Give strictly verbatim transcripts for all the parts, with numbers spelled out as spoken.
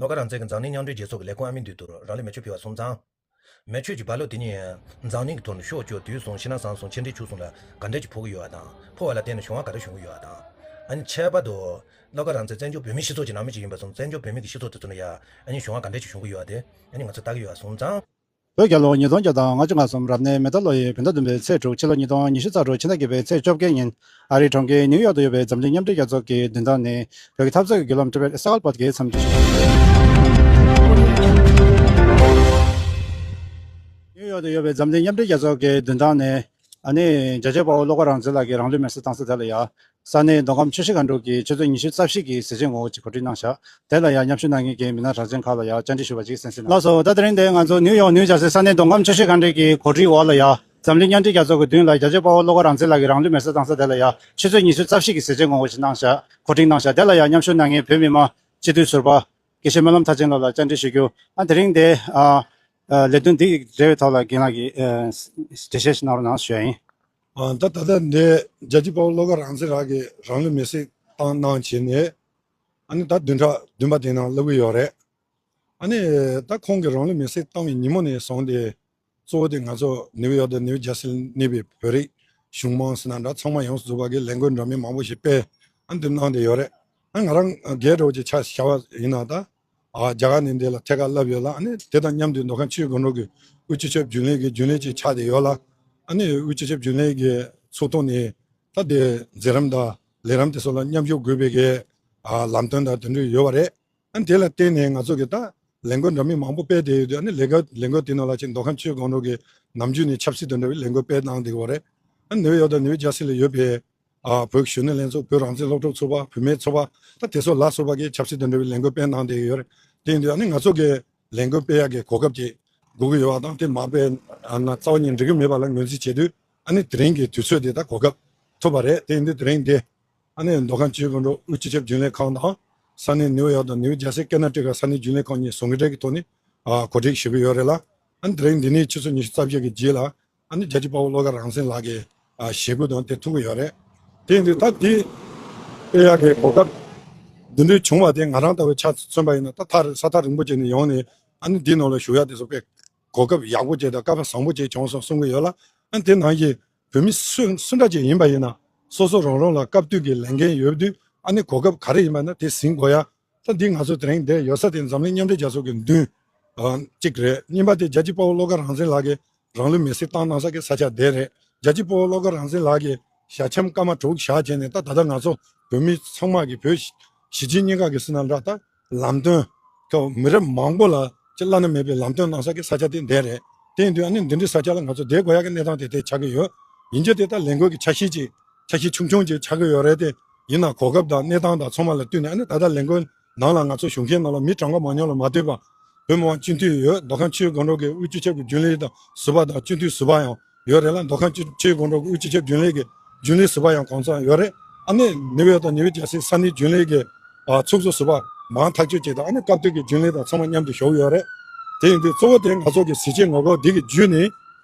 བློ་དགའ་རང་བཙན་གྱིས་འཛམ་གླིང་མཉམ་འབྲེལ་རྒྱལ་ཚོགས་ཀྱི་ལས་ཁུངས་ཨ་མི་འདུས་སྡོད་རུ་རང་ལུས་མེ་མཆོད་ཕུལ་བ་སོང་ཙང་། མེ་མཆོད་ཀྱི་རྦ་རླབས་དེ་ཉིད་འཛམ་གླིང་གི་ཐོག་ནས་ཤོར་བ་བཅུག་དུས་སོང་ཕྱི་ནང་གསང་སོང་ཆེ་འབྲིང་ཆུང་གསུམ་ལ་ག་འདྲ་ཅིག་ཕོག་གི་ཡོད་པ་དང་ཕོག་པ་ལ་བརྟེན་ནས་གཞུང་བ་ག་འདྲ་བྱུང་གི་ཡོད་པ་དང་། ཨ་ནི་ཁྱད་པར་དུ་བློ་དགའ་རང་བཙན་བཙན་བྱོལ་བོད་མིའི་སྤྱི་ཚོགས་ཀྱི་ནང་མི་ཅིག་ཡིན་པ་སོང་བཙན་བྱོལ་བོད་མི་གི་སྤྱི་ཚོགས་དེ་ཚོ་ནས་ཡ་ཨ་ནི་གཞུང་བ་ག་འདྲ་ཅིག་བྱུང་གི་ཡོད་པ་དེ་ཨ་ནི་ང་ཚོ་ལྟ་གི་ཡོད་པ་སོང་ཙང་། བོད་རྒྱལ་ལོ་ཉིས་སྟོང་བརྒྱ་དང་ལྔ་བཅུ་ང་གསུམ་རབ་གནས་མེ་རྟ་ལོ་ཡི་བོད་ཟླ་བདུན་པའི་ཚེས་དྲུག་ཕྱི་ལོ་ཉིས་སྟོང་ཉི་ཤུ་རྩ་དྲུག་ཕྱི་ཟླ་བརྒྱད་པའི་ཚེས་བཅོ་བརྒྱད་ཉིན་ཨ་རིའི་གྲོང་ཁྱེར་ནིའུ་ཡོག་ཏུ་ཡོད་པའི་འཛམ་གླིང་མཉམ་འབྲེལ་རྒྱལ་ཚོགས་ཀྱི་མདུན་ཐང་ནས་བོད་ཀྱི་འཐབ་རྩོད་ཀྱི་བརྒྱུད་ལམ་ཊི་བེཊ་གསལ་བར་བོད་ཀྱི་མཚམས་སྦྱོར། ནིའུ་ཡོག་ཏུ་ཡོད་པའི་འཛམ་གླིང་མཉམ་འབྲེལ་རྒྱལ་ཚོགས་ཀྱི་མདུན་ཐང་ནས་ཨ་ནི་རྒྱལ་གཅེས་དཔའ་བོ་བློ་དགའ་རང་བཙན་ལགས་ཀྱིས་རང་ལུས་མེར་སྲེག་བཏང་ས་དེ་ལ་ཡ། ས་གནས་མདོ་ཁམས་ཆུ་བཞི་སྒང་དྲུག་གི་ཆུ་ཚོད་ཉི་ཤུ་རྩ་བཞི་གི་གཟི་བརྗིད་ངོ་བོ་ཅིག་གོ་སྒྲིག་གནང་བཞག་དེ་ལ་ཡང་མཉམ་ཞུགས་གནང་མཁན་གྱི་མི་སྣ་གྲགས་ཅན་ཁག་ལ་ཡང་བཅར་འདྲི་ཞུ་བ་ཅིག་གསན་གཟིགས་གནང་། ལགས་སོ། ད་དེ་རིང་འདིར་ང་ཚོ་ནིའུ་ཡོག་ནིའུ་ཇར་སི་ས་གནས་མདོ་ཁམས་ཆུ་བཞི་སྒང་དྲུག་གི་གོ་སྒྲིག་འོག་ལ་ཡང་འཛམ་གླིང་མཉམ་འབྲེལ་རྒྱལ་ཚོགས་ཀྱི་མདུན་ལ་རྒྱལ་གཅེས་དཔའ་བོ་བློ་དགའ་རང་བཙན་ལགས་ཀྱིས་རང་ལུས་མེར་སྲེག་བཏང་ས་དེ་ལ་ཡང་ཆུ་ཚོད་ཉི་ཤུ་རྩ་བཞི་གི་གཟི་བརྗིད་ངོ་བོ་ཞིག་གནང་བཞག་གོ་སྒྲིག་གནང་བཞག་དེ་ལ་ཡང་མཉམ་ཞུགས་གནང་མཁན་བོད་མི་མང་སྤྱི་འཐུས་ཟུར་པ་དགེ་བཤེས་སྨོན་ལམ་མཐར་ཕྱིན་ལགས་ལ་བཅར་འདྲི་ཞུ་རྒྱུ། ཨ་དེ་རིང་འདིར་ཨ་ཨ་ལས་དོན་འདི་འབྲེལ་བའི་ཐོག་ལ་རྒན་ལགས་ཀྱིས་ཨ་འགྲེལ་བཤད་ཞིག་གནང་རོགས་གནང་ཞུ་ཡ་ཡིན། ཨ་ད་ད་ལྟ་འདི་རྒྱལ་གཅེས་དཔའ་བོ་བློ་དགའ་རང་བཙན་ལགས་ཀྱིས་རང་ལུས་མེར་སྲེག་བཏང་གནང་བྱས་ནས་ཨ་ནི་ད་བདུན་ཕྲག་བདུན་པ་དེ་ནང་སླེབས་ཀྱི་ཡོད་རེད། ཨ་ནི་ད་ཁོང་གིས་རང་ལུས་མེར་སྲེག་བཏང་བའི་ཉིན་མོ་ནས་བཟུང་སྟེ་གཙོ་བོ་དེ་ང་ཚོ་ནིའུ་ཡོག་དང་ནིའུ་ཇར་སིར་གནས་པའི་བོད་རིགས་གཞུང་མང་ཟེར་ན་འདྲ་ཚང་མ་ཡོངས་སུ་རྫོགས་པ་གིས་ལས་འགུལ་འདྲ་མིན་མང་པོ་ཞིག་སྤེལ་ཨ་འདི་གནང་བསྡད་ཡོད་རེད། ཨ་ང་རང་སྒེར་འདྲ་བོ་ཅིག་ཆ་བཞག་པ་ཡིན་ན་ད་ཨ་རྒྱ་གར་ནས་འདི་ལ་ཐད་ཀར་བསླབས་ཡོད་ལ། ཨ་ནི་དེ་དང་མཉམ་དུ་མདོ་ཁམས་ཆུ་བཞི་སྒང་དྲུག་གི་དབུས་སྤྱི་ཁྱབ་རྒྱུན་ལས་ཀྱི་རྒྱུན་ལས་ཅིག་ཆགས་བསྡད་ཡོད་ལ། ཨ་ནི་དབུས་སྤྱི་ཁྱབ་རྒྱུན་ལས་ཀྱི་ཚོགས་ཐོག་ནས་ད་དེ་མཛད་རིམ་དང་ལས་རིམ་དེ་ཚོ་ལ་མཉམ་ཞུགས་དགོས་པའི་གི་ཨ་ལམ་སྟོན་དང་དེ་འདྲ་ཡོད་པ་རེད། ཨ་ནི་དེ་ལ་བརྟེན་ནས་ང་ཚོ་གི་ད་ལས་འགུལ་འདྲ་མིན་མང་པོ་སྤེལ་བསྡད་ཡོད་དུས། ཨ་ནི་ལས་འགུལ་ལས་འགུལ་དེ་ནང་ལ་ཅིག་མདོ་ཁམས་ཆུ་བཞི་སྒང་དྲུག་གི་ནམ་རྒྱུན་ནས་ཆབ་སྲིད་དང་འབྲེལ་བའི་ལས་འགུལ་སྤེལ་གནང་བསྡད་ཡོད་རེད། ཨ་ནི་ནིའུ་ཡོག་དང་ནིའུ་ཇར་སི་ལ་ཡོད་པའི་ཨ་བོད་གཞོན་ནུ་ལྷན་ཚོགས། བོད་རང་བཙན་སློབ་ཕྲུག་ཚོགས་པ། བུད་མེད་ཚོགས་པ། ད་དེ་ཚོ་ལ་སོགས་པ་གིས་ཆབ་སྲིད་དང་འབྲེལ་བའི་ལས་འགུལ་སྤེལ་གནང་བསྡད་ཡོད་རེད། དེ་ཡིན་དུས་ཨ་ནི་ང་ཚོ་གི་ལས་འགུལ་སྤེལ་ཡག་གི་གོ་སྐབས་ཅིག་དགོས་ཀྱི་ཡོད་པ་དང་། དེ་མ་སྤེལ་ན་རྩ་བ་ཉིད་འགྲིག་གི་མེད་པ་ལ་ངོས་འཛིན་བྱེད་དུས་ཨ་ནི་དེ་རིང་གི་དུས་ཚོད་དེ་ད་གོ་སྐབས་ཐོབ་པ་རེད། དེ་ཡིན་དུས་དེ་རིང་འདི་ཨ་ནི་མདོ་ཁམས་ཆུ་བཞི་སྒང་དྲུག་དབུས་སྤྱི་ཁྱབ་རྒྱུན་ལས་ཁང་དང་། ས་གནས་ནིའུ་ཡོག་དང་ནིའུ་ཇར་སི་ཀེ་ན་ཊི་ཀ་ས་གནས་རྒྱུན་ལས་ཁང་གཉིས་ཟུང་གི་འབྲེལ་གྱི་ཐོག་ནས་ཨ་གོ་སྒྲིག་ཞུ་གི་ཡོད་རེད་ལ། ཨ་ནི་དེ་རིང་འདི་ནས་ཆུ་ཚོད་ཉི་ཤུ་རྩ་བརྒྱད་ཀྱི་རྗེས་ལ་ཨ་ནི་རྒྱལ་གཅེས་དཔའ་བོ་བློ་དགའ་རང་བཙན་ལགས་ཀྱི་ཨ་ཞེ་དགུ་དང་དེ་ཐུག་གི་ཡོད་རེད། དེ་ཡིན་དུས་ད་འདི་སྤེལ་ཡག་གི་གོ་སྐབས་འདི་འདྲའི་བྱུང་བ་དེ་ང་རང་ལྟ་བུའི་ཆ་མཚོན་པ་ཡིན་ན་ད་ཐག་ས་ཐག་རིང་པོ་བྱས་ནས་ཡོང་ནས་ཨ་ནི་འདི་ནང་ལ་ཞུགས་ཡག་དེ་ཚོ་དཔེ་གོ་སྐབས་ཡག་པོ་ཅིག་དང་སྐལ་པ་བཟང་པོ་ཅིག་བྱུང་སོང་གསུང་གི་ཡོད་ལ། ཨ་ནི་དེ་ནང་བཞིན་བོད་མི་སུ་སུ་འདྲ་ཅིག་ཡིན་པ་ཡིན་ན་སོ་སོ་རང་རང་ལ་སྐབས་དུས་ཀྱི་ལས་འགན་ཡོད་དུས་ཨ་ནི་གོ་སྐབས་ག་རེ་ཡིན་པ་ན་དེ་ཟིན་དགོས་ཡ། ད་འདི་ང་ཚོ་དེ་རིང་འདིར་ཡོད་ས་དེ་འཛམ་གླིང་མཉམ་འབྲེལ་རྒྱལ་ཚོགས་ཀྱི་མདུན་ཨ་གཅིག་རེད། གཉིས་པ་དེ་རྒྱལ་གཅེས་དཔའ་བོ་བློ་དགའ་རང་བཙན་ལགས་ཀྱིས་རང་ལུས་མེར་སྲེག་བཏང་གནང་ས་གི་ས་ཆ་དེ་རེད། རྒྱལ་གཅེས་དཔའ་བོ་བློ་དགའ་རང་བཙན་ལགས་ཀྱི་ཞལ་ཆེམས་སྐར་མ་དྲུག་བཞག་བྱས་ནས་ད་ད་ལྟ་ང་ཚོ་བོད་མི་ཚང་མ་གི་བོད་གཞིས་བྱེས་གཉིས་ཀ་གི་སྲིད་ན་འདྲ་ད་ལམ་སྟོན་ཁོ་མི་རབས་མང་པོ་ལ་ཅི་བླ་ན་མེད་པའི་ལམ་སྟོན་གནང་ས་གི་ས་ཆ་དེ་འདི་རེད། དེ་ཡིན་དུས་ཨ་ནི་འདི་འདྲའི་ས་ཆ་ལ་ང་ཚོ་བསྡད་དགོས་ཡག་གི་གནས་སྟངས་དེ་དེ་ཆགས་ཀྱི་ཡོད། ཡིན་གྱི་དེ་ད་ལས་འགུལ་གྱི་ཆ་ཤས་ཅིག་ཆ་ཤས་ཆུང་ཆུང་ཅིག་ཆགས་ཀྱི་ཡོད་རེད་དེ། ཡིན་ན་གོ་སྐབས་དང་གནས་སྟངས་དང་ཚང་མ་ལ་བསྟུན་ནས་ཨ་ནི་ད་ལྟ་ལས་འགུལ་ནང་ལ་ང་ཚོ་ཞུགས་མཁན་ནང་ལ་མི་གྲངས་ཀ་མང་ཉུང་ལ་མ་ལྟོས་པར་བོད་མི་མང་སྤྱི་འཐུས་ཡོད། མདོ་ཁམས་ཆུ་བཞི་སྒང་དྲུག་གི་དབུས་སྤྱི་ཁྱབ་ཀྱི་རྒྱུན་ལས་དང་ཟུར་པ་དང་སྤྱི་འཐུས་ཟུར་པ་ཡང་ཡོད་རེད་ལ། མདོ་ཁམས་ཆུ་ཆུ་བཞི་སྒང་དྲུག་གི་དབུས་སྤྱི་ཁྱབ་རྒྱུན་ལས་ཀྱི་རྒྱུན་ལས་ཟུར་པ་ཡང་གང་ཚང་ཡོད་རེད། ཨ་ནི་ནིའུ་ཡོག་དང་ནིའུ་ཇར་སི་ས་གནས་རྒྱུན་ལས་ཀྱི་ཨ་ཚོགས་གཙོ་ཟུར་པ་མང་ཐག་ཆོད་ཅིག་དང་། ཨ་ནི་སྐབས་དུས་ཀྱི་རྒྱུན་ལས་དང་ཚང་མ་མཉམ་དུ་ཞུགས་ཡོད་རེད། དེ་ཡིན་དུས་གཙོ་བོ་དེ་ང་ཚོ་གི་གཟི་བརྗིད་ངོ་རྒོལ་འདི་གི་བརྒྱུད་ནས་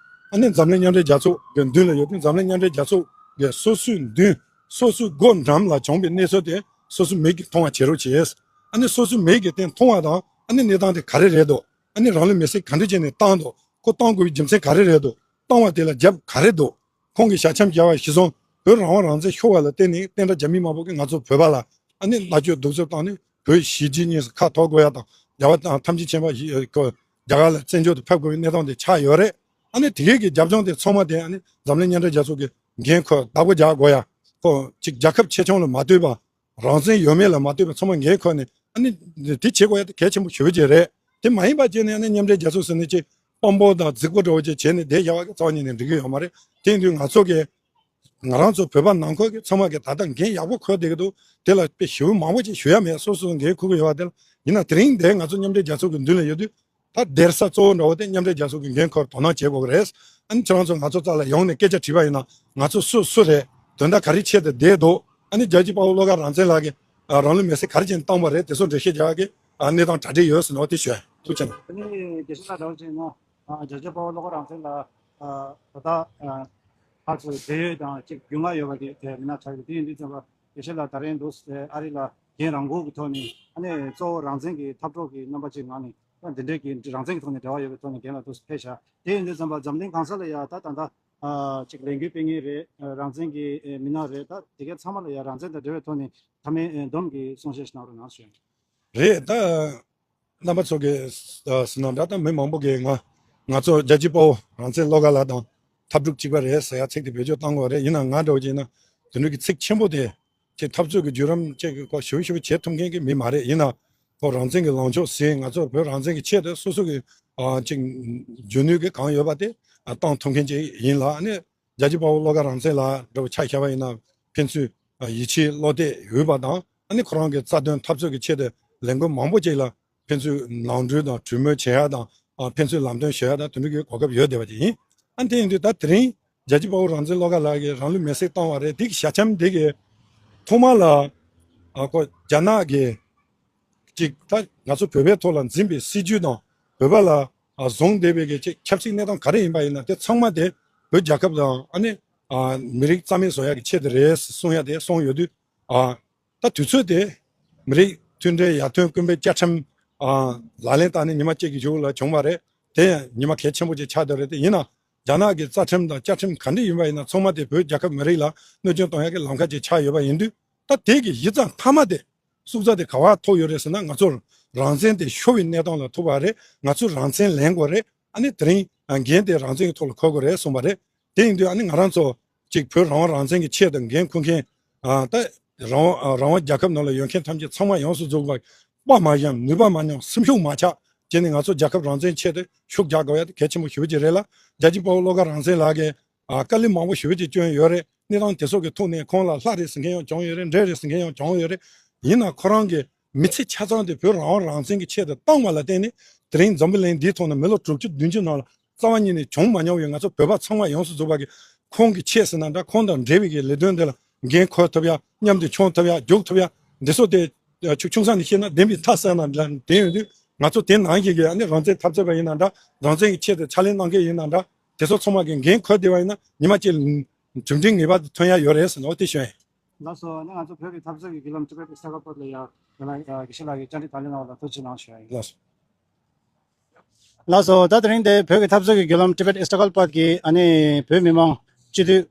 ཨ་ནི་འཛམ་གླིང་མཉམ་འབྲེལ་རྒྱལ་ཚོགས་ཀྱི་མདུན་ལ་ཡོད་དུས་འཛམ་གླིང་མཉམ་འབྲེལ་རྒྱལ་ཚོགས་ཀྱི་སོ་སོའི་མདུན་སོ་སོའི་སྒོ་འགྲམ་ལ་བྱུང་བའི་གནས་ཚུལ་དེ་སོ་སོའི་མིག་གིས་མཐོང་བ་བྱེད་རོགས་བྱེད། ཨ་ནི་སོ་སོའི་མིག་གིས་དེ་མཐོང་བ་དང་ཨ་ནི་གནས་སྟངས་དེ་ག་རེ་རེད་འདུག་ཨ་ནི་རང་ལུས་མེར་སྲེག་ག་འདྲ་བྱས་ནས་བཏང་འདུག་ཁོ་བཏང་དགོས་པའི་རྒྱུ་མཚན་ག་རེ་རེད་འདུག་བཏང་བ་དེ་ལ་རྒྱབ་ག་རེ་འདུག་ཁོང་གིས་ཞལ་ཆེམས་བརྒྱབ་པ་གཞིར་བཟུང་བོད་རང་དབང་རང་བཙན་ཤོར་བ་ལ་བརྟེན་ནས་བསྟན་དགྲ་རྒྱ་མི་དམར་པོ་གིས་ང་ཚོ་བོད་པ་ལ་ཨ་ནི་མནར་གཅོད་གདུག་རྩུབ་བཏང་ནས་བོད་གཞིས་བྱེས་གཉིས་སུ་ཁ་འཐོར་དགོས་ཡ་དང་རྒྱལ་བ་དང་ཐམས་ཅད་མཁྱེན་པ་ཞིག་ཁོ་རྒྱ་གར་ལ་བཙན་བྱོལ་དུ་ཕེབས་དགོས་པའི་གནས་སྟངས་དེ་ཆགས་ཡོད་རེད། ཨ་ནི་དེ་གའི་གི་རྒྱབ་ལྗོངས་དེ་ཚང་མ་དེ་ཨ་ནི་འཛམ་གླིང་མཉམ་འབྲེལ་རྒྱལ་ཚོགས་ཀྱི་འགན་ཁུར་བདག་པོ་རྒྱག་དགོས་ཡ། ཁོ་ཅིག་རྒྱལ་ཁབ་ཆེ་ཆུང་ལ་མ་ལྟོས་པ། རང་བཙན་ཡོད་མེད་ལ་མ་ལྟོས་པར་ཚང་མ་འགན་ཁུར་ནས་ཨ་ནི་དེ་བྱེད་དགོས་ཡ་དེ་གལ་ཆེན་པོ་ཞེ་པོ་ཅིག་རེད། དེ་མ་ཡིན་པ་བྱས་ནས་ཨ་ནི་མཉམ་འབྲེལ་རྒྱལ་ཚོགས་ཟེར་ནས་ཅིག་དཔང་པོ་དང་རྫིག་པོ་འདྲ་བོ་ཅིག་བྱས་ནས་བསྡད་བཞག་པ་གི་རྩ་བ་ཉིད་ནས་འགྲིག་གི་ཡོད་མ་རེད། དེ་ཡིན་དུས་ང་ཚོ་གི་ང་རང་ཚོ་བོད་པ་ནང་ཁུལ་གི་ཚང་མ་གི་ད་ལྟ་འགན་ཡག་པོ་འཁུར་བསྡད་ཀྱི་འདུག་དེ་ལ་དཔེ་ཞེ་པོ་མང་པོ་ཅིག་ཞུ་ཡ་མེད། སོ་སོ་འགན་འཁུར་གི་ཡོད་པ་དེ་ལ་ཡིན་ན་དེ་རིང་འདིར་ང་ཚོ་མཉམ་འབྲེལ་རྒྱལ་ཚོགས་ཀྱི་མདུན་ལ་ཡོད་དུས། ད་སྡེར་ས་གཙོ་བོ་འདྲ་བོ་དེ་མཉམ་འབྲེལ་རྒྱལ་ཚོགས་ཀྱི་འགན་ཁུར་དོ་སྣང་བྱེད་དགོས་ཀྱི་རེད། ཨ་ནི་ཁྱེད་རང་ཚོ་ང་ཚོ་རྩ་ལ་ཡོང་ནས་སྐད་ཆ་དྲིས་པ་ཡིན་ན་ང་ཚོ་སུ་སུ་རེད། དོན་དག་ག་རེ་ཆེད་དུ་བསྡད་འདུག་ཨ་ནི་རྒྱལ་གཅེས་དཔའ་བོ་བློ་དགའ་རང་བཙན་ལགས་ཀྱིས་ཨ་རང་ལུས་མེར་སྲེག་ག་རེ་བྱས་ནས་བཏང་བ་རེད། དེ་ཚོ་འགྲེལ་བཤད་རྒྱག་གི་ཨ་གནས་སྟངས་གྲ་སྒྲིག་ཡོད་ཟེར་ནོ་དེ་ཞུ། ཐུགས་རྗེ་ཆེ། ཨ་ནི་རྒྱལ་སྲས་ལགས་འདྲ་བོ་བྱས་ན་ཨ་རྒྱལ་གཅེས་དཔའ་བོ་བློ་དགའ་རང་བཙན་ལགས་ཨ་ད་ལྟ་ཨ་ཕར་ཚུར་བསྡད་ཡོད་དང་ཅིག་རྒྱུས་མངའ་ཡོད་པ་དེ་དེ་མི་སྣ་ཆགས་ཡོད། དེ་ཡིན་དུས་ཙམ་པ་རྒྱལ་སྲས་ལགས་ད་རིང་འདུག་ཨ་རི་ལ། འགན་རང་འཁུར་གྱི་ཐོག་ནས་ཨ་ནི་གཙོ་བོ་རང་བཙན་གྱི་འཐབ་གྲོགས་ཀྱི་རྣམ་པ་ཅིག་ངང་ནས་ད་འདི་འདྲའི་གི་རང་བཙན་གྱི་ཐོག་ནས་འབྲེལ་བ་ཡོད་པའི་ཐོག་ནས་འགན་ལ་འདུག་སེ་ཕེབས་བཞག་དེ་ཡིན་དུས་ཙམ་པ་འཛམ་གླིང་གང་ས་ལ་ཡ་ད་ད་ལྟ་ཨ་ཅིག་ལས་འགུལ་སྤེལ་མཁན་རེད། ཨ་རང་བཙན་གྱི་ཨེ་མི་སྣ་རེད། ད་དེ་གའི་ཚང་མ་ལ་ཡ་རང་བཙན་དང་འབྲེལ་བའི་ཐོག་ནས་མཐའ་མའི་ཨེ་འདོམས་ཀྱི་གསུང་བཤད་ཞིག་གནང་རོགས་གནང་ཞུ། རེད་ད། རྣམ་པ་ཚོ་གིས་ཟེར་ན་འདྲ། ད་མི་མང་པོ་གིས་ང་ང་ཚོ་རྒྱལ་གཅེས་དཔའ་བོ་རང་བཙན་བློ་དགའ་ལགས་དང་འཐབ་འཁྲུག་གཅིག་པ་རེད་ཟེར་ཡ་ཚིག་དེ་བེད་སྤྱོད་བཏང་དགོས་རེད། ཡིན་ནའང་ང་འདྲ་བོ་ཅིག་ཡིན་ན་དེ་འདྲ་གི་ཚིག་ཆེན་པོ་དེ་ཅིག་འཐབ་རྩོད་ཀྱི་བརྒྱུད་རིམ་ཅིག་གི་སྐོར་ཞིབ་ཞིབ་བྱེད་ཐུབ་མཁན་གྱི་མི་མ་རེད། ཡིན་ནའང་ཁོ་རང་བཙན་གྱི་ལངས་ཕྱོགས་ཟིན། ང་ཚོ་བོད་རང་བཙན་གྱི་ཆེད་དུ་སོ་སོ་གི་ཨ་ཅིག་འཇོན་ནུས་ཀྱི་གང་ཡོད་པ་དེ་ཨ་བཏང་ཐུབ་མཁན་ཅིག་ཡིན་ལ། ཨ་ནི་རྒྱལ་གཅེས་དཔའ་བོ་བློ་དགའ་རང་བཙན་ལགས་འདྲ་བོ་ཆ་བཞག་པ་ཡིན་ན་ཕན་ཚུན་ཡིད་ཆེས་བློ་གཏད་ཡོད་པ་དང་། ཨ་ནི་ཁོ་རང་གི་རྩ་དོན་འཐབ་རྩོད་ཀྱི་ཆེད་དུ་ལས་འགུལ་མང་པོ་ཅིག་ལ་ཕན་ཚུན་ནང་འགྲུལ་དང་གྲོས་མོལ་བྱེད་ཡ་དང་། ཨ་ཕན་ཚུན་ལམ་སྟོན་ཞུ་ཡ་དང་། དེ་འདྲ་གི་གོ་སྐབས་ཡོད་བསྡད་པ་ཅིག་ཡིན། ཨ་ནི་དེ་ཡིན་དུས་ད་དེ་རིང་རྒྱལ་གཅེས་དཔའ་བོ་རང་བཙན་བློ་དགའ་ལགས་ཀྱིས་རང་ལུས་མེར་སྲེག་བཏང་བ་རེད། དེ་གི་ཞལ་ཆེམས་དེ་གི་ཐོག་མ་ལ་ཨ་ཁོ་རྒྱ་ནག་གི་ཅིག་ད་ང་ཚོ་བོད་པའི་ཐོག་ལ་འཛིན་པའི་སྲིད་བྱུས་དང་བོད་པ་ལ་ཨ་བཟུང་བསྡད་པའི་གི་ཅིག་ཆབ་སྲིད་གནས་སྟངས་ག་རེ་ཡིན་པ་ཡིན་ན་དེ་ཚང་མ་དེ་བོད་རྒྱལ་ཁབ་དང་ཨ་ནི་ཨ་མི་རིགས་རྩ་མེད་བཟོ་ཡག་གི་ཆེད་དུ་རེད་གསུང་ཡ་དེ་གསུངས་ཡོད་དུས། ཨ་ད་དུས་ཚོད་དེ་མི་རིགས་མཐུན་སྒྲིལ་ཡར་ཐོན་སྐུལ་མའི་བཅའ་ཁྲིམས་ཨ་ལག་ལེན་བསྟར་ནས་ཉི་མ་གཅིག་གི་གཞུག་ལ་བྱུང་བ་རེད། དེ་ཡང་ཉི་མ་གལ་ཆེན་པོ་ཅིག་ཆགས་བསྡད་རེད། དེ་ཡིན་ན་རྒྱ་ནག་གི་རྩ་ཁྲིམས་དང་བཅའ་ཁྲིམས་ག་འདྲ་ཡིན་པ་ཡིན་ན་ཚང་མ་དེ་བོད་རྒྱལ་ཁབ་མི་རིགས་ལ་གནོད་སྐྱོན་གཏོང་ཡག་གི་ལམ་ཁ་ཅིག་ཆགས་ཡོད་པ་ཡིན་དུས། ད་དེ་གི་གཞི་རྩ་མཐའ་མ་དེ་སྲུབ་རྩ་དེ་ག་བར་ཐོགས་ཡོད་རེད་ཟེར་ན། ང་ཚོར་རང་བཙན་དེ་ཤོར་བའི་གནས་སྟངས་ལ་ཐུག་པ་རེད། ང་ཚོས་རང་བཙན་ལེན་དགོས་རེད། ཨ་ནི་དེ་རིང་འགན་དེ་རང་བཙན་གྱི་ཐོག་ལ་འཁུར་དགོས་རེད་གསུངས་པ་རེད། དེ་ཡིན་དུས་ཨ་ནི་ང་རང་ཚོ་གཅིག་བོད་རང་དབང་རང་བཙན་གྱི་ཆེད་དུ་འགན་འཁུར་མཁན་ཨ་ད་རང་དབང་ཨ་རང་དབང་རྒྱལ་ཁབ་ནང་ལ་ཡོད་མཁན་ཐམས་ཅད་ཚང་མ་ཡོངས་སུ་རྫོགས་པ་དཔའ་མ་ཞུམ། ནུས་པ་མ་ཉམས། སེམས་ཤུགས་མ་ཆག་བྱས་ནས་ང་ཚོ་རྒྱལ་ཁབ་རང་བཙན་ཆེད་དུ་ཤུགས་རྒྱག་དགོས་ཡ་དེ་གལ་ཆེན་པོ་ཞེ་པོ་ཅིག་རེད་ལ། རྒྱལ་གཅེས་དཔའ་བོ་བློ་དགའ་རང་བཙན་ལགས་ཀྱིས་ཨ་དཀའ་ལས་མང་པོ་ཞེ་པོ་ཅིག་བསྐྱོན་ཡོད་རེད། གནས་སྟངས་དེ་ཚོ་གི་ཐོག་ནས་ཁོང་ལ་ལྷག་རེད་ཟེར་མཁན་ཡང་བྱུང་ཡོད་རེད། འགྲིག་རེད་ཟེར་མཁན་ཡང་བྱུང་ཡོད་རེད། ཡིན་ནའང་ཁོ་རང་གི་མི་ཚེ་ཆ་ཚང་དེ་བོད་རང་དབང་རང་བཙན་གྱི་ཆེད་དུ་བཏང་བ་ལ་བརྟེན་ནས་དེ་རིང་འཛམ་བུ་གླིང་འདིའི་ཐོག་ནས་མི་ལོ་དྲུག་ཅུ་བདུན་ཅུ་ནང་ལ་རྩ་བ་ཉིད་ནས་བྱུང་མ་མྱོང་བའི་ང་ཚོ་བོད་པ་ཚང་མ་ཡོངས་སུ་རྫོགས་པ་གི་ཁོང་གི་ཆེད་ཟེར་ན་འདྲ། ཁོང་དང་འབྲེལ་བའི་གི་ལས་དོན་འདི་ལ་འགན་འཁུར་ཐུབ་ཡ། མཉམ་དུ་མཆོང་ཐུབ་ཡ། རྒྱུག་ཐུབ་ཡ། འདི་ཚོ་དེ་ཆུང་ཆུང་ས་ནས་ཤེས་ན་བདེན་པའི་མཐའ་གསལ་ན་འདྲ། དེ་ཡོད་དུས་ང་ཚོ་དེ་ནང་བཞིན་གི་ཨ་ནི་རང་བཙན་འཐབ་རྩོད་པ་ཡིན་ན་འདྲ། རང་བཙན་གྱི་ཆེད་དུ་ཕྱག་ལས་གནང་མཁན་ཡིན་ན་འདྲ། དེ་ཚོ་ཚང་མ་གི་འགན་འཁུར་བསྡད་པ་ཡིན་ན་ཉི་མ་གཅིག་གྲུབ་འབྲས་ངེས་པར་དུ་ཐོན་ཡ་ཡོད་རེད་ཟེར་ནས་འོ་དེ་ཞུ་ཡ་ཡིན། ལགས་སོ། ཨ་ནི་ང་ཚོ་བོད་ཀྱི་འཐབ་རྩོད་ཀྱི་བརྒྱུད་ལམ་Tibet Struggle Path ལ་ཡང་ང་ལ་དགེ་བཤེས་ལགས་ཀྱིས་བཅར་འདྲི་དང་ལེན་གནང་བ་ལ་ཐུགས་རྗེ་ཆེ་གནང་ཞུ་ཡ་ཡིན། ལགས་སོ། ལགས་སོ། ད་དེ་རིང་འདི་བོད་ཀྱི་འཐབ་རྩོད་ཀྱི་བརྒྱུད་ལམ་Tibet Struggle Path གི་ཨ་ནི་བོད་མི་མང་སྤྱི་འཐུས་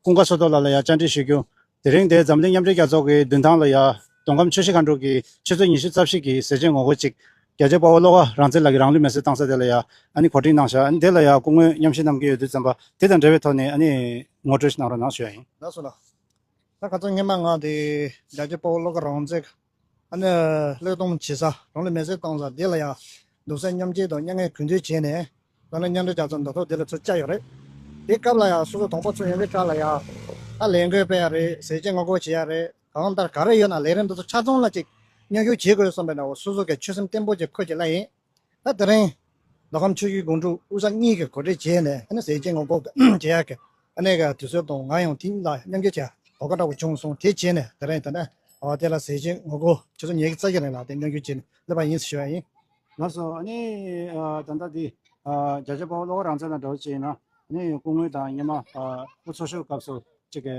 ཀུན་དགའ་བསོད་རྡོར་ལགས་ལ་ཡང་བཅར་འདྲི་ཞུ་རྒྱུ། དེ་རིང་འདི་འཛམ་གླིང་མཉམ་འབྲེལ་རྒྱལ་ཚོགས་ཀྱི་མདུན་ཐང་ལ་ཡང་མདོ་ཁམས་ཆུ་བཞི་སྒང་དྲུག་གི་ཆུ་ཚོད་ཉི་ཤུ་རྩ་བཞི་གི་ཟས་བཅད་ངོ་རྒོལ་ཅིག་རྒྱལ་གཅེས་དཔའ་བོ་བློ་དགའ་རང་བཙན་ལགས་ཀྱིས་རང་ལུས་མེར་སྲེག་བཏང་ས་དེ་ལ་ཡང་ཨ་ནི་གོ་སྒྲིག་གནང་བཞག་ཨ་ནི་དེ་ལ་ཡང་སྐུ་ངོས་མཉམ་ཞུགས་གནང་གི་ཡོད་དུས་ཙམ་པ་དེ་དང་འབྲེལ་བའི་ཐོག་ནས་ཨ་ནི་ངོ་སྤྲོད་ཞིག་གནང་རོགས་གནང་ཞུ་ཡ་ཡིན། ལགས་སོ་ལགས། ད་ཁ་སང་སྔོན་མ་ང་དེ་རྒྱལ་གཅེས་དཔའ་བོ་བློ་དགའ་རང་བཙན་ཨ་ནི་བློས་གཏོང་བྱེད་ས། རང་ལུས་མེར་སྲེག་བཏང་ས་དེ་ལ་ཡང་གདུང་སེམས་མཉམ་སྐྱེད་དང་མྱ་ངན་གུས་འདུད་བྱས་ནས་ད་ནི་མཉམ་འབྲེལ་རྒྱལ་ཚོགས་མདོ་ཐོག་དེ་ལ་ཚུར་བཅར་ཡོད་རེད། དེ་སྐབས་ལ་ཡང་སོ་སོ་གྲོགས་པོ་ཚོ་ཡོང་གི་ཁྲ་ལ་ཡང་ད་ལས་འགུལ་སྤེལ་ཡ་རེད། ཟས་བཅད་ངོ་རྒོལ་བྱེད་ཡ་རེད། གང་ལྟར་ག་རེ་ཡོད་ན་ལས་རིམ་འདི་ཚོ་ཆ་ཚང་ལ་ཅིག་མཉམ་ཞུགས་བྱེད་དགོས་བསམ་པའི་འདྲ་བོ་སོ་སོ་གི་ཆོད་སེམས་བརྟན་པོ་ཅིག་ཁོ་ཅིག་ལ་ཡིན། ད་དེ་རིང་མདོ་ཁམས་ཆུ་བཞི་སྒང་དྲུག་དབུས་གཙང་གཉིས་ཀྱི་གོ་སྒྲིག་བྱས་ནས་ཨ་ནི་ཟས་བཅད་ངོ་རྒོལ་བྱེད་ཡག་གི་ཨ་ནི་ག་དུས་ཚོད་དང་ང་ཡང་དེ་གཉིས་ལ་མཉམ་འབྲེལ་བྱེད་གོ་སྐབས་འདྲ་བོ་བྱུང་སོང་། དེ་བྱས་ནས་དེ་རིང་ད་ནི་ཨ་དེ་ལ་ཟས་བཅད་ངོ་རྒོལ་ཆུ་ཚོད་ཉི་ཤུ་རྩ་བཞི་རིང་ལ་དེ་མཉམ་ཞུགས་བྱས་ནས་སླེབས་པ་ཡིན་ཞུ་བ་ཡིན། ལགས་སོ། ཨ་ནི་ཨ་ད་ལྟ་འདི་ཨ་རྒྱལ་གཅེས་དཔའ་བོ་བློ་དགའ་རང་བཙན་དང་འབྲེལ་བ་བྱས་ཡིན་ན་ཨ་ནི་སྐུ་ངོ་དང་སྔོན་མ་ཨ་སྐུ་འཚོ་བཞུགས་སྐབས་སུ་གཅིག་གི་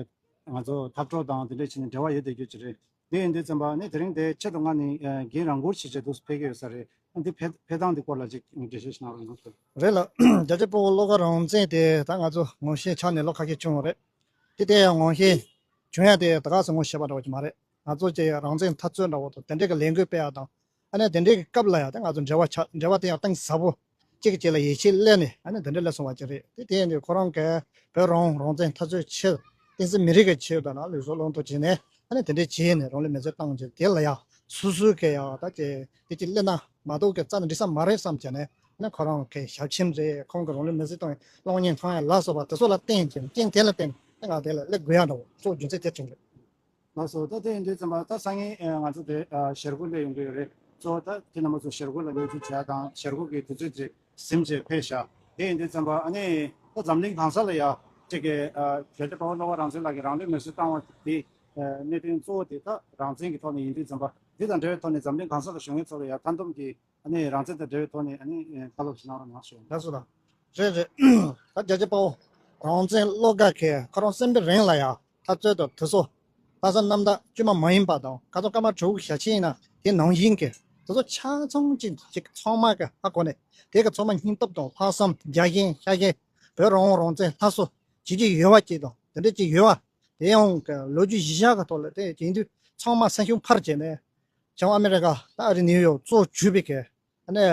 ང་ཚོ་འཐབ་གྲོགས་དང་དེ་འདྲ་བྱས་ནས་འབྲེལ་བ་ཡོད་བསྡད་རྒྱུ་ཅིག་རེད། དེ་ཡིན་དུས་ཙམ་པ་ནི་དེ་རིང་དེ་ཆེད་དུ་མངགས་ནས་འགན་རང་འཁུར་བྱས་བྱས་འདུག་སེ་ཕེབས་ཀྱི་ཡོད་ས་རེད། ཨ་འདི་ཕེབས་ཕེབས་སྟངས་འདི་སྐོར་ལ་ཅིག་འགྲེལ་བཤད་ཞིག་གནང་རོགས་གནང་། རེད་ལགས། རྒྱལ་གཅེས་དཔའ་བོ་བློ་དགའ་རང་བཙན་དེ་ད་ང་ཚོ་ངོ་ཤེས་ཆགས་ནས་ལོ་ཁ་ཤས་བྱུང་བ་རེད། དེ་དེ་ཡང་ངོ་ཤེས་བྱུང་ཡ་དེ་ད་ག་སེ་ངོ་ཤེས་པ་འདྲ་བོ་ཅིག་མ་རེད། ང་ཚོ་ཀྱི་རང་བཙན་འཐབ་རྩོད་འདྲ་བོ་དང་དེ་འདྲའི་གི་ལས་འགུལ་སྤེལ་ཡ་དང་། ཨ་ནི་དེ་འདྲའི་གི་སྐབས་ལ་ཡང་ད་ང་ཚོ་འབྲེལ་བ་ཆགས། འབྲེལ་བ་དེ་ཡང་གཏིང་ཟབ་པོ་གཅིག་གིས་གཅིག་ལ་ཡིད་ཆེས་སླེབས་ནས་ཨ་ནི་དེ་འདྲ་སླེབས་སོང་བ་ཅིག་རེད། དེ་དེ་ཡིན་དུས་ཁོ་རང་གིས་བོད་རང་དབང་རང་བཙན་འཐབ་རྩོད་ཆེད་བསྟན་འཛིན་མི་རིགས་ཀྱི་ཆེད་དུ་ན་ལུས་སྲོག་བློས་གཏོང་བྱས་ནས་ཨ་ནི་དེ་འདྲ་བྱས་ནས་རང་ལུས་མེར་སྲེག་བཏང་རྗེས་དེ་ལ་ཡང་སོ་སོའི་གི་ཡང་ད་ཅིག་དེ་ཅིག་སླེབས་ན་མ་གཏོགས་གི་རྩ་ནས་འགྲིག་ས་མ་རེད་བསམ་བྱས་ནས་ཨ་ནི་ཁོ་རང་གི་ཞབས་ཆེན་རེད། ཁོང་གི་རང་ལུས་མེར་སྲེག་བཏང་བའི་གློག་བརྙན་མཐོང་ཡ་ལ་སོགས་པ་དེ་ཚོ་ལ་བརྟེན་ཅིང་རྐྱེན་དེ་ལ་བརྟེན་ནས་ང་དེ་ལ་སླེབས་དགོས་ཡ་འདྲ་བོ་སོགས་རྒྱུ་མཚན་དེ་བྱུང་རེད། ལགས་སོ། ད་དེ་ཡིན་དུས་ཙམ་པ་ད་སང་ཉིན་ཨ་ང་ཚོ་དེ་ཨ་ཞལ་སྐུ་སླེབས་ཡོང་གི་ཡོད་རེད། གཙོ་བོ་ད་ཁྱེད་རྣམ་པ་ཚོ་ཞལ་སྐུ་ལ་མཉམ་ཞུགས་བྱས་དང་ཞལ་སྐུ་གི་དུས་ཚོད་དེ་ཟིན་བྱས་ཕེབས་ཤག་དེ་ཡིན་དུས་ཙམ་པ་ཨ་ནི་ད་འཛམ་གླིང་གང་ས་ལ་ཡ་གཅིག་གི་ཨ་རྒྱལ་གཅེས་དཔའ་བོ་བློ་དགའ་རང་བཙན་ལགས་ཀྱིས་རང་ལུས་མེར་སྲེག་བཏང་བ་དེ་ཨ་གནད་དོན་གཙོ་བོ་དེ་ད་རང་བཙན་གྱི་ཐོག་ནས་ཡིན་དུས་ཙམ་པ་དེ་དང་འབྲེལ་བའི་ཐོག་ནས་འཛམ་གླིང་གང་ས་ལ་བཞུགས་མཁན་ཚོ་ལ་ཡ་མཐའ་བསྡོམས་ཀྱི་ཨ་ནི་རང་བཙན་དང་འབྲེལ་བའི་ཐོག་ནས་ཨ་ནི་ཨ་བཀའ་སློབ་ཞིག་གནང་རོགས་གནང་ཞུ། ལགས་སོ་ལགས། རེད་རེད། ད་རྒྱལ་གཅེས་དཔའ་བོ་རང་བཙན་བློ་དགའ་གིས་ཁོ་རང་སེམས་པའི་རིང་ལ་ཡ་འཐབ་རྩོད་དང་དེ་ཚོ་ ལྷག་བསམ་རྣམ་དག་དཀྱུས་མ་མ་ཡིན་པ་དང་། ཁ་སང་སྐར་མ་དྲུག་ཞལ་ཆད་ཡིན་ན་དེ་ནང་བཞིན་གྱི་དེ་ཚོ་ཆ་ཚང་ཅིག་ཅིག་ཚང་མ་གི་ཧ་གོ་ནས། དེ་གི་ཚང་མ་སྙིང་སྟོབས་དང་ལྷག་བསམ། རྒྱ་ཞེན་ཤ་ཞེན། བོད་རང་དབང་རང་བཙན་སླར་གསོ་བྱེད་ཀྱི་ཡོད་པ་ཅིག་དང་། དེ་འདྲ་ཅིག་ཡོད་པ། དེ་ཡང་གི་ལོ་རྒྱུས་གཞི་བཞག་གི་ཐོག་ལ་དེ་ཡིན་དུས། ཚང་མ་སེམས་ཤུགས་འཕར་བྱས་ནས། བྱང་ཨ་མི་རི་ཀ་ད་ཨ་རི་ནིའུ་ཡོག་གཙོ་གྱུར་པའི་གི་ཨ་ནི་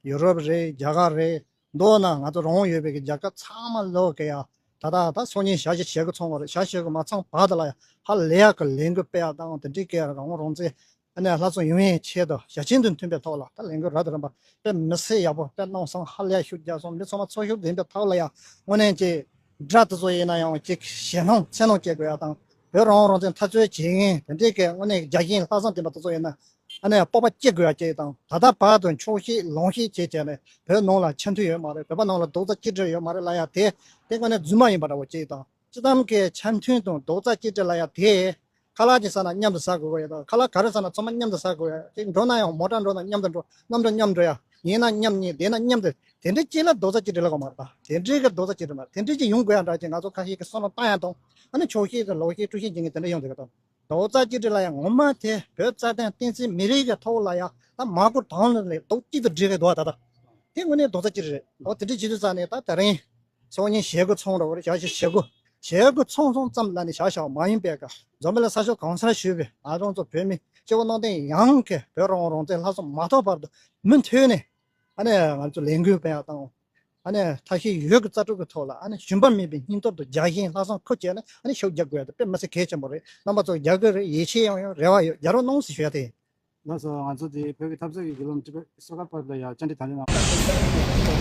ཡུ་རོབ་རེད། རྒྱ་གར་རེད། མདོར་ན་ང་ཚོ་རང་དབང་ཡོད་པའི་གི་རྒྱལ་ཁབ་ཚང་མ་ལོག་གི་ཡ། ད་ལྟ་ད་སང་ཉིན་ཞག་བཞི་ཞེ་དགུ་ཚང་བ་རེད། ཞག་ཞེ་དགུ་མ་ཚང་བར་དུ་ལ་ཡ་ཧ་ལས་ཡག་གི་ལས་འགུལ་སྤེལ་ཡག་དང་། དེ་འདྲའི་གི་རང་དབང་རང་བཙན་ཨ་ནི་སླར་གསོ་ཡོང་བའི་ཆེད་དུ་ཞལ་ཆད་དང་མཐུན་པའི་ཐོག་ལ་ད་ལས་འགུལ་རབ་དང་རིམ་པ་དཔེ་མི་སྲིད་ཡག་པོ་དཔེ་གནང་སོང་། ཧ་ལས་ཡག་ཤུགས་རྒྱག་སོང་། མི་ཚང་མ་ཚོར་ཤུགས་ལྡན་པའི་ཐོག་ལ་ཡ། དངོས་གནས་ཀྱི་དགྲ་དེ་ཚོ་ཡིན་ན་ཡང་ཅིག་ཞེད་སྣང་འཚེར་སྣང་སྐྱེ་དགོས་ཡ་དང་། བོད་རང་དབང་རང་བཙན་འཐབ་རྩོད་བྱེད་མཁན་དེ་འདྲའི་གི་དངོས་གནས་རྒྱ་ཞེན་ལྷག་བསམ་ལྡན་པ་དེ་ཚོ་ཡིན་ན། ཨ་ནི་སྤོབས་པ་སྐྱེ་དགོས་ཡ་གཅིག་དང་། ད་ལྟ་བར་དུ་འཁྱོག་བཤད་ལོག་བཤད་བྱས་བྱས་ནས་བོད་ནང་ལ་ཆ་མཐུན་ཡོད་མ་རེད། བོད་པ་ནང་ལ་རྡོག་རྩ་གཅིག་སྒྲིལ་ཡོད་མ་རེད་ལབ་ཡ་དེ། དེ་དངོས་གནས་རྫུན་མ་ཡིན་པ་འདྲ་བོ་གཅིག་དང་། སྤྱིར་བཏང་གི་ཆ་མཐུན་དང་རྡོག་རྩ་གཅིག་སྒྲིལ་ལབ་ཡ་དེ། ཁ་ལག་ཅིག་ཟ་ན་མཉམ་དུ་ཟ་དགོས་ཀྱི་ཡོད་དང་། ཁ་ལག་ག་རེ་ཟ་ན་ཚང་མ་མཉམ་དུ་ཟ་དགོས་ཡ། ཅིག་འགྲོ་ན་ཡང་མོ་ཊ་འགྲོ་ན་མཉམ་དུ་འགྲོ། གནམ་གྲུ་མཉམ་འགྲོ་ཡ། ཉལ་ན་མཉམ་ཉལ། བསྡད་ན་མཉམ་དུ། དེ་འདྲའི་གཅིག་ལ་རྡོག་རྩ་གཅིག་སྒྲིལ་ལབ་དགོས་མ་རེད་པ། དེ་འདྲའི་གི་རྡོག་རྩ་གཅིག་སྒྲིལ་མ་རེད། དེ་འདྲའི་གཅིག་ཡོང་དགོས་ཡ་འདྲ་ཅིག་ང་ཚོ་ཁ་ཤས་ཀྱི་བསམ་བློ་བཏང་ཡ་དང་། ཨ་ནི་འཁྱོག་བཤད་དང་ལོག་བཤད་དཀྲུག་ཤིང་བྱེད་མཁན་དེ་འདྲ་ཡོང་བསྡད་ཀྱི་འདུག་རྡོག་རྩ་གཅིག་སྒྲིལ་ལབ་ཡ་ངོ་མ་དེ་བོད་རྩ་དོན་བསྟན་སྲིད་མི་རིགས་ཀྱི་ཐོག་ལ་ལས་རྡོག་གཅིག་ཏུ་སྒྲིལ་གི་འདུག་ད་ལྟ། དེ་དངོས་གནས་རྡོག་རྩ་གཅིག་རེད། འོ་དེ་འདྲའི་བྱེད་དུས་ཙང་ནས་ད་དེ་རིང་སང་ཉིན་ཞེ་དགུ་ཚང་འགྲོ་གི་རེད། ཞག་བཞི་ཞེ་དགུ། ཞེ་དགུ་ཚང་སོང་ཙམ་ལ་ནི་བཞག་བཞག་མ་ཡིན་པའི་གི་འཛམ་བུ་གླིང་ས་ཕྱོགས་གང་སར་བཞུགས་པའི་ང་རང་ཚོ་བོད་མི་སྤྱི་བོ་གནམ་བསྟན་ཡོངས་ཀྱི་བོད་རང་དབང་རང་བཙན་ལྷ་སྲུང་མ་ཐོབ་བར་དུ་མུ་མཐུད་ནས། ཨ་ནི་ང་ཚོ་ལས་འགུལ་སྤེལ་ཡག་དང་། ཨ་ནི་ཐབས་ཤེས་ཡོད་དགུ་རྩལ་སྤྲུགས་ཀྱི་ཐོག་ལ། ཨ་ནི་ཞུམ་པ་མེད་པའི་སྙིང་སྟོབས་དང་རྒྱ་ཞེན་ལྷག་བསམ་ཁུར་བྱས་ནས། ཨ་ནི་ཤུགས་རྒྱག་དགོས་ཡག་དེ་དཔེ་མི་སྲིད་གལ་ཆེན་པོ་རེད། རྣམ་པ་ཚོ་རྒྱག་གི་རེད། ཡིད་ཆེས་ཡོང་ཡོང་རེ་བ་ཡོད། རྒྱག་རོགས་གནང་ཟེར་ཞུ་ཡ་དེ། ལགས་སོ། ང་ཚོ་དེ་བོད་ཀྱི་འཐབ་རྩོད་ཀྱི་བརྒྱུད་ལམ་ཁྲི་པ་སོ་ཀར་པར་ལ་ཡང་བཅར་འདྲི་དང་ལེན་གནང་།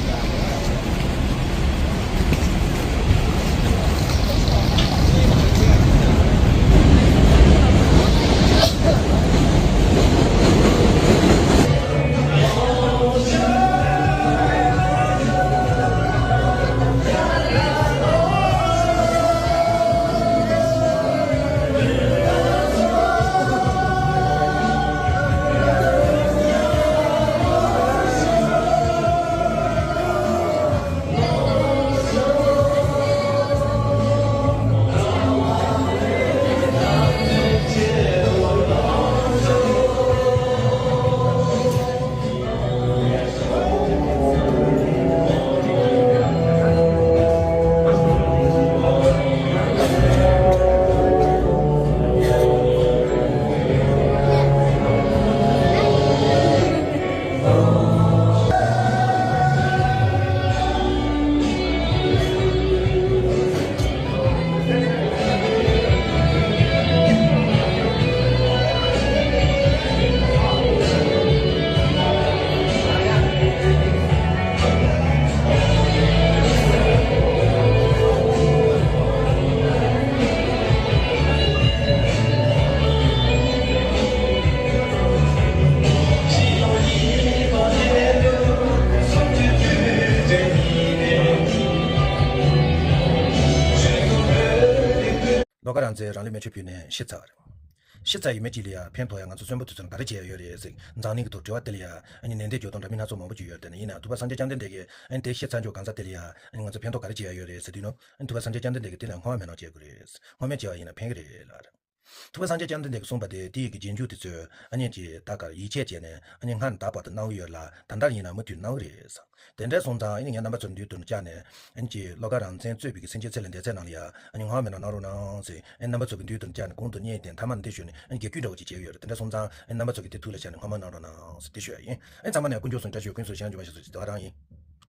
ལོ་ཀ་རང་བཙན་རང་ལུས་མེ་མཆོད་ཕུལ་ནས་ཤི་ཚར་བ་རེད། ཤི་ཚར་ཡི་མི་གཅིག་ལ་ཡ་ཕན་ཐོགས་ཡ་ང་ཚོ་གསོན་པོ་དུས་ཚོད་ག་རེ་བྱས་ཡོད་རེད་ཟེར་འཛམ་གླིང་གི་ཐོག་དྲི་བ་དེ་ལ་ཡ་ཨ་ནི་ནན་ཏན་འཇོག་སྟངས་འདྲ་མིན་སྣ་ཚོགས་མང་པོ་ཅིག་ཡོད་རེད། དེ་ནས་ཡིན་ན་ཐུབ་པ་སངས་རྒྱས་བཅོམ་ལྡན་འདས་ཀྱིས་ཨ་ནི་དེ་ཤི་ཚར་འཇོག་གང་ཟག་དེ་ལ་ཡ་ཨ་ནི་ང་ཚོ་ཕན་ཐོགས་ག་རེ་བྱས་ཡོད་རེད་ཟེར་དུས་ནོ། ཨ་ནི་ཐུབ་པ་སངས་རྒྱས་བཅོམ་ལྡན་འདས་ཀྱིས་དེ་ལ་སྔོན་མ་མེད་ནོ་བྱེད་དགོས་རེད། སྔོན་མ་བྱས་པ་ཡིན་ན་ཕན་གི་རེད་ལབ་རེད། ཐུབ་པ་སངས་རྒྱས་བཅོམ་ལྡན་འདས་ཀྱི་གསུངས་པ་དེ་དེ་ཡི་གི་རྗེས་འཇུག་དེ་ཚོས་ཨ་ནི་ཅི་ད་གར་ཡིད་ཆེས་བྱས་ནས་ཨ་ནི་སྔར་ད་བར་དུ་གནང་གི་ཡོད་ལ་ད་ལྟར་ཡིན་ན་མུ་མཐུད་གནང་གི་རེད་ཟེར། དེ་འདྲ་སོང་ཙང་ཨ་ནི་ངས་རྣམ་པ་ཚོར་མདུན་དུ་བཅར་ནས་ཨ་ནི་ཅི་བློ་དགའ་རང་བཙན་གཙོས་པའི་གི་སེམས་ཅན་ཚེ་ལས་འདས་ཚད་ནང་ལ་ཡ་ཨ་ནི་སྔོན་མ་མེད་ནོ་གནང་རོགས་གནང་ཟེར། ཨ་ནི་རྣམ་པ་ཚོ་གི་མདུན་དུ་བཅར་ནས་གོང་དུ་བསྙེན་ཏེ་མཐའ་མ་འདི་ཞུས་ནས་ཨ་ནི་དགེ་བསྐུལ་འདྲ་བོ་ཅིག་བྱས་ཡོད་རེད། དེ་འདྲ་སོང་ཙང་ཨ་ནི་རྣམ་པ་ཚོ་གི་དེ་ཐུགས་ལ་བཞག་ནས་སྔོན་མ་གནང་རོགས་གནང་ཟེར་དེ་ཞུ་ཡ་ཡིན། ཨ་ནི་ཚང་མ་ནས་དཀོན་མཆོག་གསུམ་བཀྲ་ཤིས་ཀུན་སྩོལ་ཞིང་འཇུག་པ་ཞིག་སོ་ཅིག་ད་ག་རང་ཡིན།